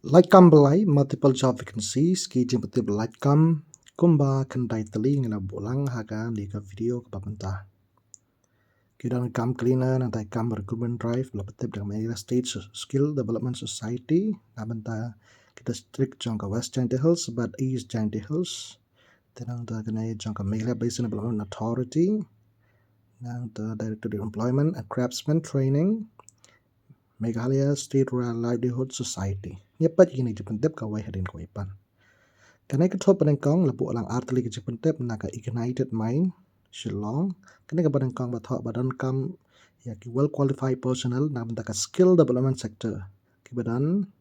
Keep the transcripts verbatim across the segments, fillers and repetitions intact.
Lait kam ba lai, multiple job vacancies, ki jingpyntip lait kam kumba khyndai tylli ngi la buh lang ha kane ka video kaba mynta. Ki don kam cleaner, nangta kam recruitment drive ba la pyntip da ka Meghalaya State Skill Development Society na bynta ki district jong ka West Jaintia Hills bad East Jaintia Hills. Te nangta kane jong ka Meghalaya Basin Development Authority, nangta Directorate of Employment and Craftsmen Training, Meghalaya State Rural Livelihood Society. Ngi peit kine ki jingpyntip kawei hadien kawei pat. Kane ka thoh ba nyngkong la buh lang ar tylli ki jingpyntip na ka Ignited Mind Shillong. Kane kaba nyngkong ba thoh ba donkam ïa ki well qualified personnel na bynta ka skill development sector, kiba don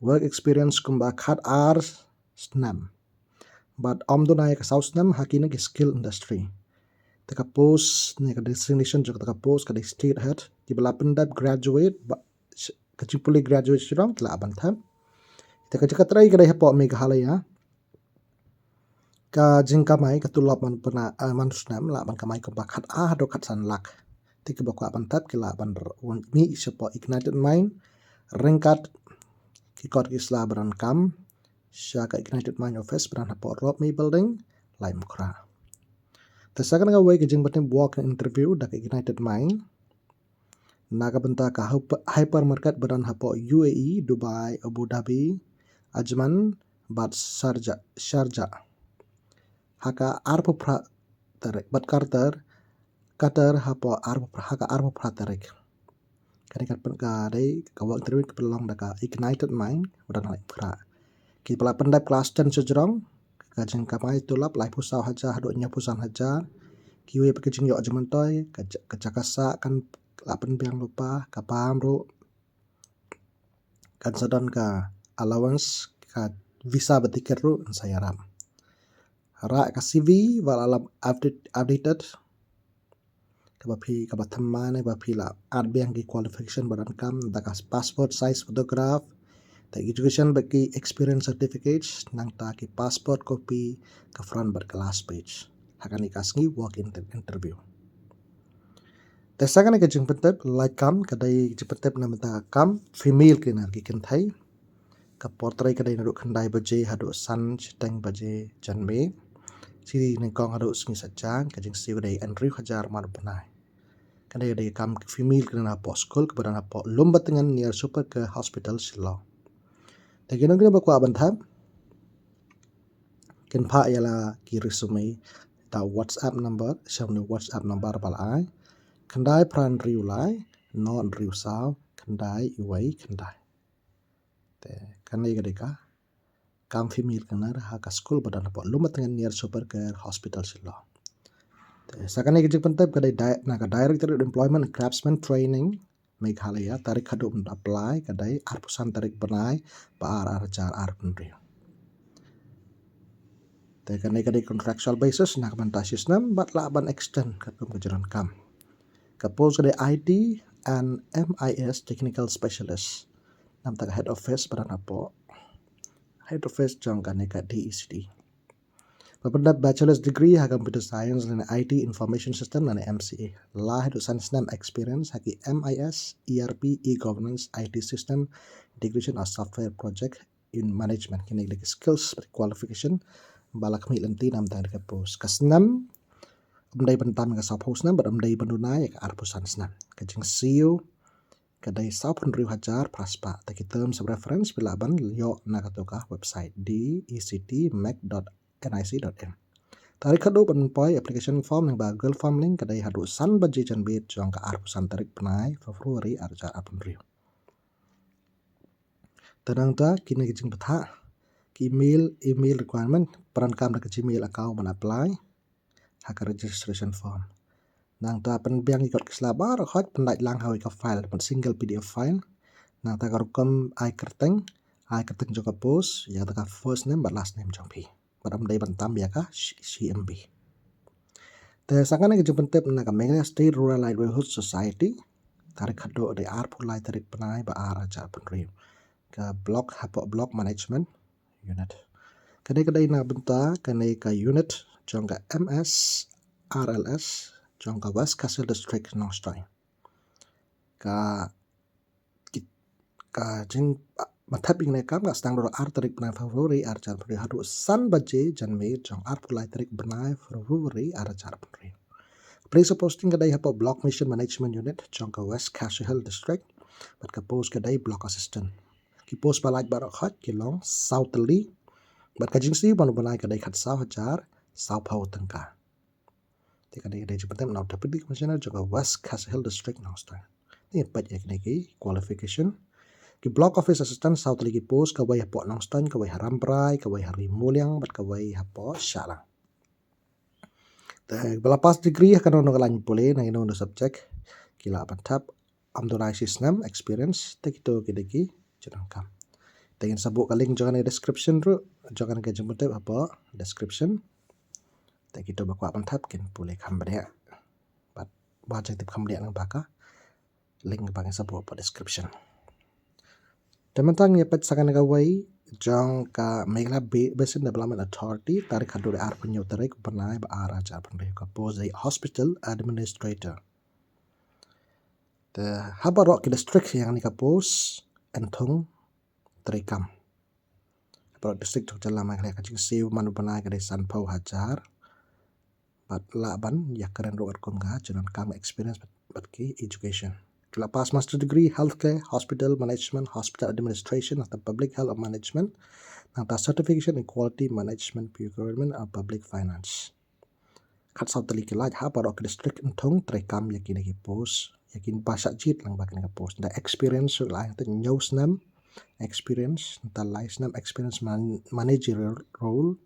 work experience kumba khatar snem bad ym duna ïa ka saw snem ha kine ki skill industry. Te ka post ne ka designation jong kata ka post ka dei state head, kiba la pyndep graduate ba, ka jingpule graduate shirong ki lah ban thep. Te ka jaka trai ka dei hapoh Meghalaya, ka jingkamai ka tulop man pynah, eh, man snem lah ban kamai kumba khatar haduh khatsan lak. Te kiba kwah ban thep ki lah ban r-, mih shapoh Ignited Mind ryngkat ki kot ki sla ba donkam sha ka Ignited Mind office ba don hapoh Rob Me Building, Laitumkhrah. Te sa kane kawei ka jingpyntip walk-in interview da ka Ignited Mind na ka bynta ka hyper-, hypermarket ba don hapoh U A E, Dubai, Abu Dhabi, Ajman bad Sharjah, Sharjah. Ha ka arphew phra tarik, bad Qatar, Qatar hapoh arphew phra, ha ka arphew phra tarik. Kane ka pyn-, ka dei ka walk-in interview ka pynlong da ka Ignited Mind ba don ha Laitumkhrah. Kiba la pyndep klas ten shajrong, ka jingkamai tulop laiphew saw hajar haduh hynñiewphew san hajar. Kiwei pat ki jingïoh jingmyntoi, ka ja-, ka jaka sah kan la pynbiang lypa, ka bam ruh kan sa don ka allowance, ka visa bad ticket ruh kan sa ïarap. Rah ka C V ba la update, updated, kaba phi, kaba thymmai ne ba phi la add biang ki qualification ba donkam, da ka passport size photograph, da education bad ki experience certificates, nangta ki passport copy, ka front bad ka last page. Ha kane ka sngi walk-in interview. Te sa kane ka jingpyntip lait kam ka dei jingpyntip na bynta ka kam female cleaner, ki kynthei. Ka por trei ka dei naduh khyndai baje haduh san shiteng baje janmiet. Shi nyngkong haduh sngi saitjaiñ, ka jingsiew ka dei hynriew hajar man u bnai. Kane ka dei ka kam female cleaner hapoh skul kaba don hapoh Lumbadtngen near Super Care Hospital Shillong. Te ki nongkynmaw ba kwah ban thep kin phah ïa la ki resume da WhatsApp number, sha une u WhatsApp number ba la ai: khyndai phra hynriew lai, noh hynriew saw, khyndai wei khyndai. Te kane ka dei ka kam female cleaner ha ka skul ba don hapoh Lumbadtngen near Super Care Hospital Shillong. Te sa kane ka jingpyntip ka dei di-, na ka Directorate of Employment and Craftsmen Training Meghalaya. Tarik haduh ban apply ka dei arphew san tarik bnai ba ar, ar hajar arphew hynriew. Te kane ka dei contractual basis na ka bynta shi snem bad lah ban extend katkum ka jingdonkam. Ka post ka dei I T and M I S technical specialist. Na bynta ka head office ba don hapoh head office jong kane ka D E C T. Ba pyndep bachelor's degree ha computer science lane I T information system lane M C A. Lai haduh san snem experience ha ki M I S, E R P, e-governance, I T system integration or software project in management. Kine ki dei ki skills bad qualification ba la khmih lynti na bynta kane ka post. Ka snem ym dei ban tam ïa ka sawphew snem bad ym dei ban duna ïa ka arphew san snem. Ka jingsiew ka dei sawphew hynriew hajar phra spah. Te ki terms of reference phi lah ban ïoh na kato ka website D E C T mec dot N I C dot in. Tarik haduh ban poi application form lyngba Google Form link ka dei haduh san baje janmiet jong ka arphew san tarik bnai February ar hajar arphew hynriew. Te nangta kine ki jingbthah, ki email, email requirement, pyndonkam da ka Gmail account ban apply ha ka registration form. Nangta pynbiang ïa ki kot ki sla baroh, hooid pynlait lang ha kawei ka file, pyn single P D F file. Nangta ka rukom ai kyrteng, ai kyrteng jong ka post, ïa kata ka first name bad last name jong phi. Bad ym dei ban tam ïa ka shi, shi M B. Te sa kane ka jingpyntip na ka Meghalaya State Rural Livelihood Society. Tarik haduh dei arphew lai tarik bnai ba ar hajar arphew hynriew. Ka block hapoh block management unit. Kane ka dei na bynta kane ka unit jong ka M S R L S jong ka West Khasi Hills District Nongstoiñ. Ka, ki, ka jing, Ban thep ïa kane ka kam ka sdang naduh ar tarik bnai February ar hajar arphew hynriew haduh san baje janmiet jong arphew lai tarik bnai February ar hajar arphew hynriew. Place of posting ka dei hapoh Block Mission Management Unit jong ka West Khasi Hills District, bad ka post ka dei Block Assistant. Ki post ba lait baroh khoit ki long saw tylli, bad ka jingsiew ban u bnai ka dei khatsaw hajar sawphew tyngka. Te ka dei, ka dei jingpyntip na u Deputy Commissioner jong ka West Khasi Hills District Nongstoiñ. Te ngin peit ïa kine ki qualification. Ki Block Office Assistant saw tylli ki post, kawei hapoh Nongstoiñ, kawei ha Rambrai, kawei ha Ri Muliang, bad kawei hapoh Shahlang. Te ba la pass degree ha kano kano ka lain pule, na kino kino subject, ki lah ban thep, ym duna shi snem experience, te kito ki dei ki jingdonkam. Te ngin sa buh ka link jong kane description ruh, jong kane ka jingpyntip hapoh description. Te kito ba kwah ban thep kin pule kham bniah. Bad ba jingtip kham bniah lyngba ka link ba ngin sa buh hapoh description. Te mynta ngin ïa peit sa kane kawei jong ka Meghalaya Ba-, Basin Development Authority, tarik haduh arphew hynñiew tarik bnai ba ar hajar arphew hynriew, ka post dei Hospital Administrator. Te ha baroh ki district ïa kane ka post yn thung treikam. Ha baroh district jong ka jylla Meghalaya ka jingsiew man u bnai ka dei sanphew hajar. Bad lah ban ïakren ruh katkum ka jingdonkam, experience bad, bad ki education. Ki la pass master degree healthcare, hospital management, hospital administration, nangta public health management, nangta certification in quality management, procurement, and public finance. Khatsaw tylli ki lait ha baroh ki district yn thung treikam ïa kine ki post, ïa kine ba shah jied lyngba kine ki post. Nda experience ruh la ai, nda hynñiew snem experience, nda lai snem experience man-, managerial role.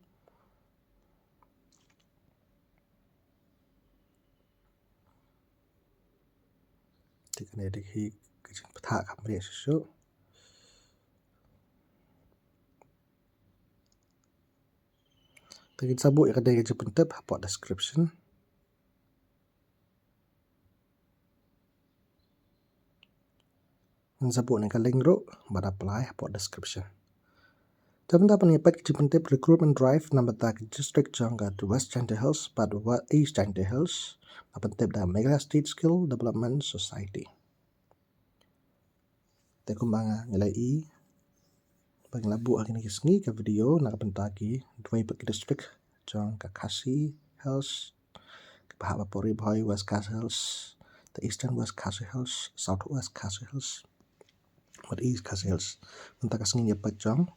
Te kane dei hi ka jingpyntip kham bniah shuh shuh. Te ngin sa buh ïa kane ka jingpyntip hapoh description. Ngin sa buh ïa ka link ruh ban apply hapoh description. Te mynta ban ïa peit ka jingpyntip recruitment drive na bynta ka district jong ka West Jaintia Hills bad Wa-, East Jaintia Hills, la pyntip da Meghalaya State Skill Development Society. Te kumba nga ngi la ïohi ba ngi la buh ha kine ki sngi ka video na ka bynta ki dwei pat ki district jong ka Khasi Hills, kiba hap hapoh Ri Bhoi, West Khasi Hills, the Eastern West Khasi Hills, South West Khasi Hills, bad East Khasi Hills. Mynta ka sngi ngin ïa peit jong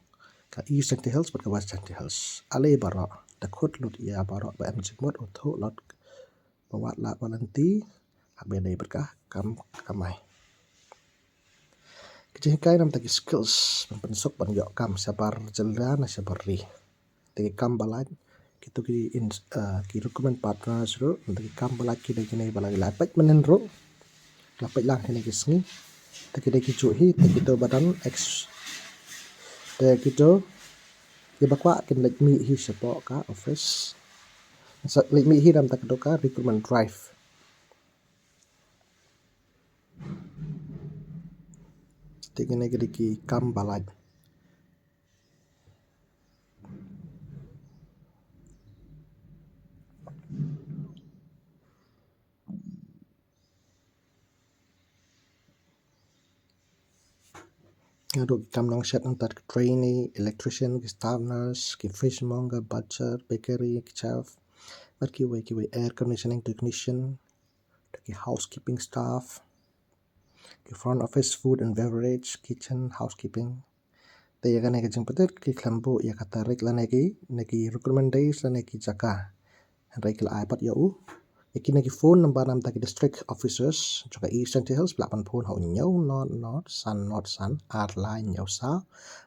ka East Jaintia Hills bad ka West Jaintia Hills. Ale baroh, da khot lut ïa baroh ba em jingmut, uto lut ba wat lad, wat lynti, haba ïadei bad ka kam kamai. Ki jinghikai na bynta ki skills ban pynsuk ban ïoh kam shabar jylla ne shabar ri. Te ki kam ba lait, kito ki in-, eh, ki recruitment partners ruh, na bynta ki kam ba lait ki dei kine ba la, la peit mynnin ruh, la peit lang kine ki sngi. Te ki dei kijuh hi, te kito ba don ex-, te kito kiba kwah kin leit mih hi shapoh ka office. Sa leit mih hi na bynta kato ka recruitment drive. Te kine ki dei ki kam ba lait. Nga duh ki kam nongshet nangta ki trainee, electrician, ki staff nurse, ki fishmonger, butcher, bakery, ki chef, bad kiwei kiwei, air conditioning technician, ki housekeeping staff, ki front office, food and beverage, kitchen, housekeeping. Te ïa kane ka jingpyntip ki khlem buh ïa ka tarik lane ki, ne ki recruitment days lane ki jaka. Hynrei ki la ai pat ïa u, ïa kine ki phone number na bynta ki district officers jong ka East Jaintia Hills, phi lah ban phone ha u hynñiew nod nod san nod san ar lai hynñiew saw.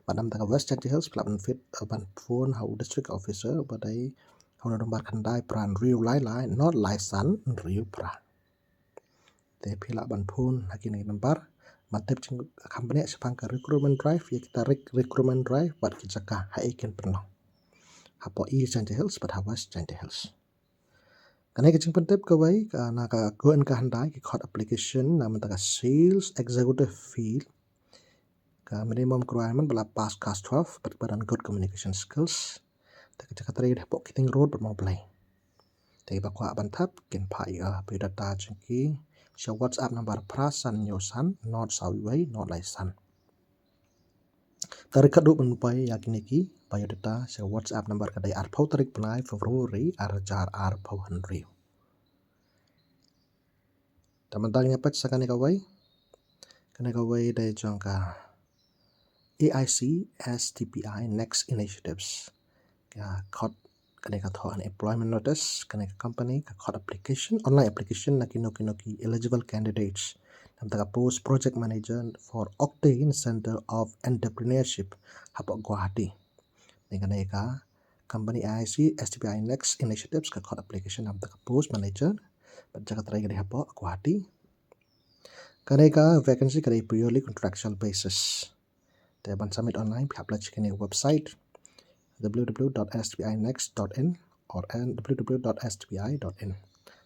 Bad na bynta ka West Jaintia Hills phi lah ban phit, eh, ban phone ha u district officer ba dei ha u number khyndai phra hynriew lai lai nod lai san hynriew phra. Te phi lah ban phone ha kine ki number ban tip jingkham bniah shaphang ka recruitment drive, ïa ki tarik recruitment drive bad ki jaka ha ei kin pynlong hapoh East Jaintia Hills bad ha West Jaintia Hills. Kane ka jingpyntip kawei ka na ka gu yn ka hyndai ki khot application na bynta ka sales executive field. Ka minimum requirement ba la pass class twelve bad ba don good communication skills. Te ka jaka trei hapoh Keating Road bad Mawblei. Te ba kwah ban thep kin phah ïa ka biodata jong ki sha WhatsApp number phra san hynñiew san nod saw wei nod lai san. Tarik khatduh ban poi ïa kine ki biodata sha WhatsApp number ka dei arphew tarik bnai February ar hajar arphew hynriew. Te mynta ngin ïa peit sa kane kawei. Kane kawei dei jong ka A I C S T P I Next Initiatives. Ka khot kane ka thoh employment notice, kane ka company ka khot application, online application na kino kino ki eligible candidates. Namar ka post project manager for Octane Center of Entrepreneurship hapoh Guwahati. Kane ka company A I C S T P I Next Initiatives ka khot application namar ka post manager. Bad jaka trei ka dei hapoh Guwahati. Kane ka vacancy ka dei purely contractual basis. Te ban submit online, phi hap leit sha kane ka website w w w dot s t p i next dot in or w w w dot s t p i dot in.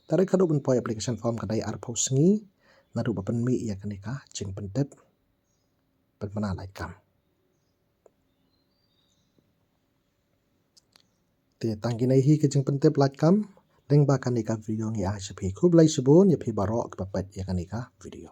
Tarik khatduh ban poi application form ka dei arphew sngi naduh ba pynmih ïa kane ka jingpyntip pynbna lait kam. Te tang kine hi ka jingpyntip lait kam. Lyngba kane ka video ngi ai sha phi. Khublei shibun ïa phi baroh kiba peit ïa kane ka video.